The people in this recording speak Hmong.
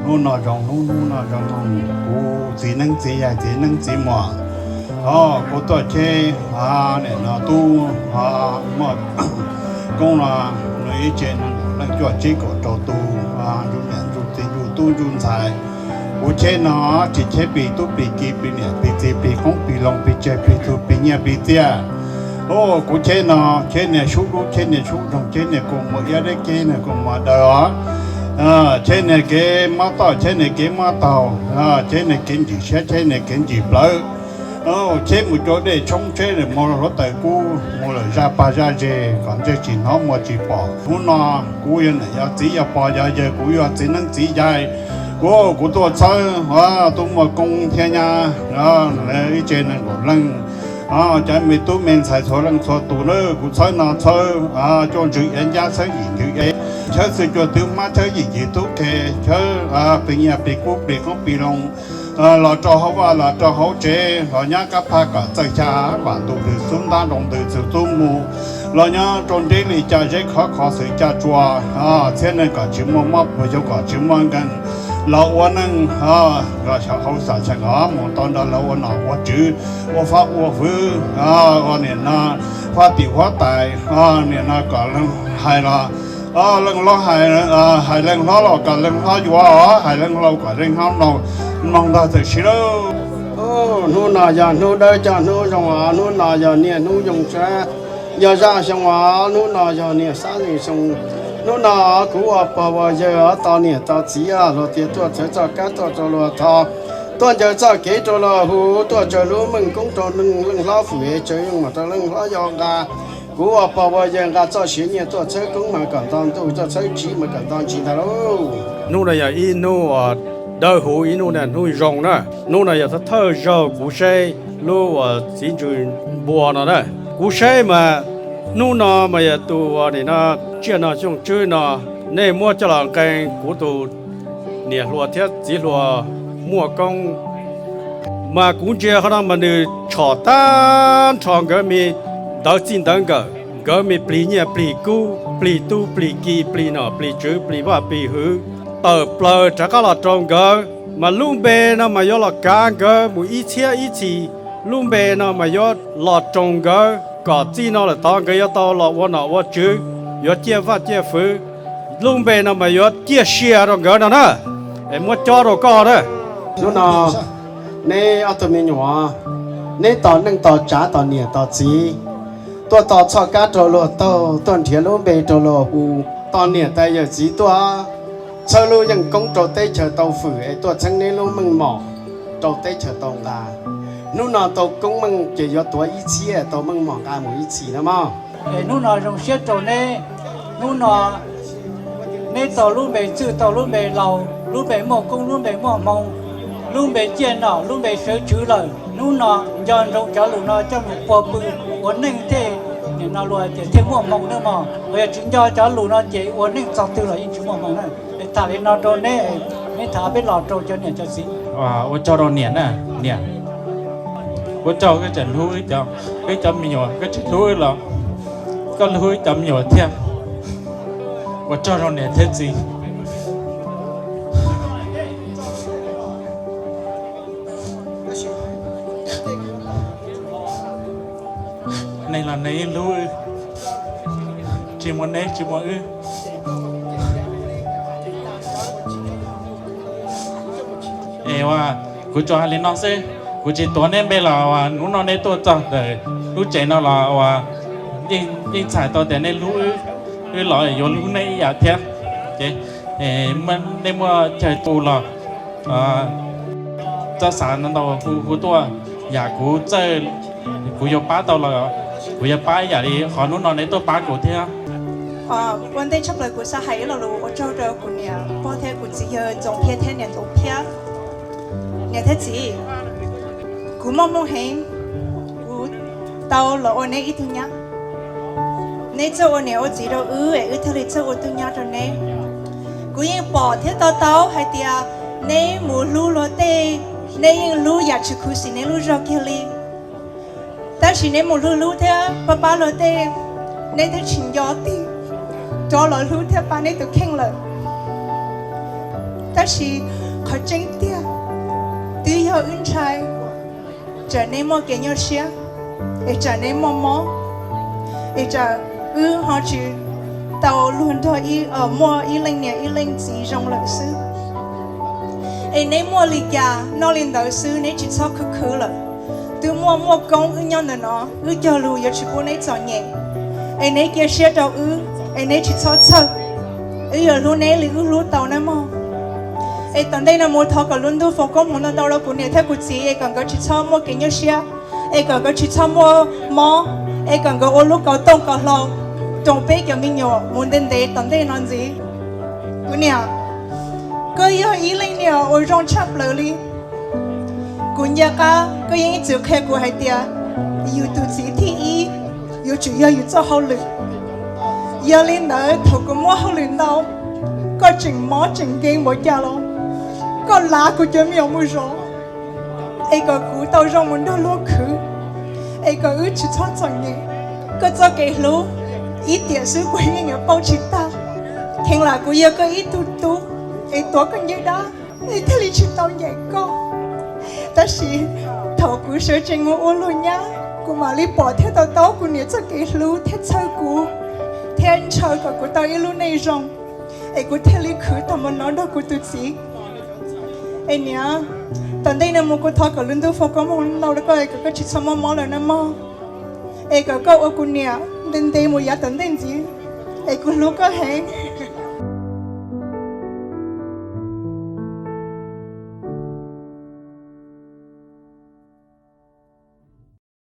Hnub no zoo hnub, hnub no zoo hnub, kuv txiv neeb txiv yaig txiv neeb txiv muam, o, kuv tuaj cheb, nim no tub, muaj koob no, nws ib tse nees nkaum leej cuaj tsib kaum rau tus, ntsuj niam ntsuj txiv ntsuj tub ntsuj ntxhais. Kuv cheb no tsis cheb plig tub plig ki plig niam plig txiv plig qoob plig loo plig tseg plig tug plig nyiaj plig txiaj. O, kuv cheb no cheb niag sub dub cheb niag sub nroog cheb niag kua muag iab deb cheb niag kua muag daws os. Cheb niag kev mob toj cheb niag kev mob taug, cheb niag kev ntsim siab cheb niag kev ntsim plawv. Cheb mus rau dej tshoob cheb mus hluav taws kub mus lawm zaj pag zaj ze kom ntsej tsis hnov muag tsis pom. Hnub no kuv yog niam yog txiv yog pog yog yawg kuv yog txiv neeb txiv yaig. Kuv, kuv tuaj txhawb, tuaj muaj koob thiab nyab, ib tse nees nkaum leej, cov me tub me ntxhais txhua leej txhua tus na, kuv txhawb no txhawb cuaj ntsws iav ncab txhawb yim ntsws iav, txhawb xwb cuaj twb hmab txhawb yim yim tub qhe, txhawb plig nyiaj plig kub plig qoob plig loo, los rau hauv vaj los rau hauv tsev, los nyob kab phaj kom txawj xya vam ntug lwg xub ntab nroo ntws txwg tub mus, los nyob rau nreb li caj zeb khov kho xwm caj tsua, txhiab neeg kom tsis muaj mob puas xyoo kom tsis muaj nkeeg, los ua neej kom xyov hauv xom xyom os mus tau nrog lawv ua nom ua tswv, ua fab ua fwv, ua nim no huab tim huab tais, nim no kom hais los leej hlob hais, hais leej hlob los kom leej hlob yuav os, hais leej laus kom leej hlob laus, mloog ntag txawm siv lauj. Hnub no yog hnub dawb coj hnub zoo os, hnub no yog niaj hnub yoo sab, yog zaj xyoo os, hnub no yog niaj xab xyoo. Hnub no kuv ua pog ua yawg tos niam tos txiv luag tias tuaj txhawb txoj kab tuaj rau luag tho, tuaj ncaws txoj kev rau luag hu, tuaj tsaws lub meej koob rau leej hlob fwm, tsaws yeej mam rau leej hlob yau nqa. Kuv ua pog ua yawg nqa txoj siav nyiaj tuaj txhawb koob mas kom nto ntuj, tuaj txhawb tsiv mas kom nto ntsis ntag lauj. Hnub no yog ib hnub uas dawb huv, ib hnub na hnub zoo na. Hnub no yog thawj thawj zaug kuv saib lub uas txiv ntsws npua no na. Kuv saib mas hnub no mas yog tus uas nim no tsiaj no xyoo tswb no, nej muab coj los nqee kuv tus niam hluas thiab txiv hluas muaj koob. Mas kuv ntsia qhov no mas nws tshom tag nrho nkawd me ntawv txij ntawv nkawm, nkawd me plig nyiaj plig kub plig tub plig ki plig nom plig tswv plig vaj plig hwv tawm plaws rov qab los rau nkawd. Mas lub npe no mas yuav los kav nkawd mus ib txhiab ib txhis, lub npe no mas yuav los roos nkawd kom txij no lawm tod nkawd yuav tau los ua nom ua tswv, yuav ciaj vaj ciaj fwv. Lub npe no mas yuav ciaj sia rau nkawd no na. Es muab cob rau koj na. Hnub no neb ob tug me nyuam, neb tos neej tos tsav tos niam tos txiv, tuaj tos txoj kab rau luag taug, tuaj nrhiav lub npe rau luag hu, tos niam tais yawm txiv tuaj txhawb lub yeej koob rau teb chaws tau fwm es tuaj txheeb neb lub meej mom rau teb chaws tau nqa. Hnub no tau koob meej ces yuav tuav ib txhiab tau meej mom nqa mus ib txhis na mog. Es hnub no zoo siab rau neb, hnub no neb tau lub npe txwj tau lub npe laus, lub npe muaj koob lub npe muaj hmoo, lub npe ciaj nom lub npe sawv tswv lawm. Hnub no nco ntsoov cov lus no coj mus puag pw ua neej thiaj, nim no luag tias thiaj muaj hmoo na mog. Uas yog tsis nco cov lus no ces ua neej txog twg los yeej tsis muaj hmoo na. Es tham li no rau neb, neb tham peb los rau cov niam cov txiv. Ua tsaug rau niam na, niam. Ua tsaug koj tseem hlub wb cov me nyuam, koj tsis hlub wb los koj hlub wb cov me nyuam thiab. Ua tsaug rau niam thiab txiv. Neeg los neeg hlub wb, tsis muaj neb tsis muaj wb. Es uas kuv tsuas hais li no xwb, kuv tsis tuav neb npe los uas hnub no neb tuaj txog ntawm lub tsev no los uas yeej txhais tau tias neb hlub wb, wb los yuav hlub neb ib yam thiab. Ces nej muaj chaw tu los txhob xav ntau ntau, hu tuaj, yam kuv txawj, kuv yuav pab tau los kuv yuav pab ib yam li qhov hnub no neb tuaj pab kuv thiab. Ua ntej tshaj plaws kuv xav hais ib lo lus ua tsaug rau kuv niam pog thiab kuv txiv yawg Ntxoov Phiab thiab niam Ntxoov Phiab. Niam thiab txiv, kuv muaj hmoo heev, kuv tau los ua neb ib tug nyab. Neb txawj ua niam ua txiv rau wb es wb thiaj li txawj ua tug nyab rau neb. Kuv yeej pom thiab to taub hais tias neb mus hlub luag tej, neb yeej hlub yam tsis khuv xim neb lub zog kiag li. Tab sis neb mus hlub hlub thiab pab pab luag tej, neb twb tsis nco tig rov los hlub thiab pab neb tus kheej lawm. Tab sis qhov tseeb tiag, twb yog wb ntshai, tsam neb muaj kev nyuaj siab, es tsam neb muaj mob, es tsam wb ho tsis tau luag nrog ib, muaj ib leej niam ib leej txiv zoo lawm xwb. Es neb muaj li cas noj li ntawd xwb, neb tsis txhob khwv khwv lawm. Twb muaj muaj koob wb nyob ntawm no, wb cog lus yuav tsis pub neb txom nyem. Es neb cia siab rau wb, es neb tsis txhob txhawj. Wb yuav hlub neb li wb hlub tau nawb mog. Es tom ntej no mus thov kom lub ntuj foom koob hmoov ntau ntau rau kuv niam thiab kuv txiv, es kom nkawd tsis txhob muaj kev nyuaj siab, es kom nkawd tsis txhob muaj mob, es kom nkawd ua lub kaus tooj kaus hlau rau peb cov me nyuam mus ntev ntev tom ntej no ntxiv. Kuv niam, koj yog ib leej niam uas zoo tshaj plaws li. Kuv nco qab koj yeej ib txwm qhia kuv hais tias yus tus txiv thib ib yuav tsum yog yus txoj hauj lwm. Yog li ntawd thaum kuv muaj hauj lwm ntau, koj tseem mob tseem nkeeg npaum cas los koj lav kuv cov me nyuam mus zov, es kom kuv tau zoo mus nrog luag khwv, es kom wb tsis txhob txom nyem. Koj txoj kev hlub ib tiam xwb kuv yeej yuav pauj tsis tag. Kheev lam kuv yog koj ib tug tub, es tuav koj ncej dab, es thiaj li tsis tau ncaim koj. Tab sis thaum kuv sawv tsees mus ua luag nyab, kuv mam li pom thiab to taub kuv niam txoj kev hlub thiab txhawb kuv, thiab ntshaw kom kuv tau ib lub neej zoo, es kuv thiaj li khwv tau mus no nrog kuv tus txiv. Es niam, tom ntej no mus kuv thov kom lub ntuj foom koob hmoov ntau rau koj, es kom koj tsis txhob muaj mob lawm nawb mog. Es kom koj ua kuv niam ntev ntev mus yav tom ntej ntxiv, es kuv hlub koj heev.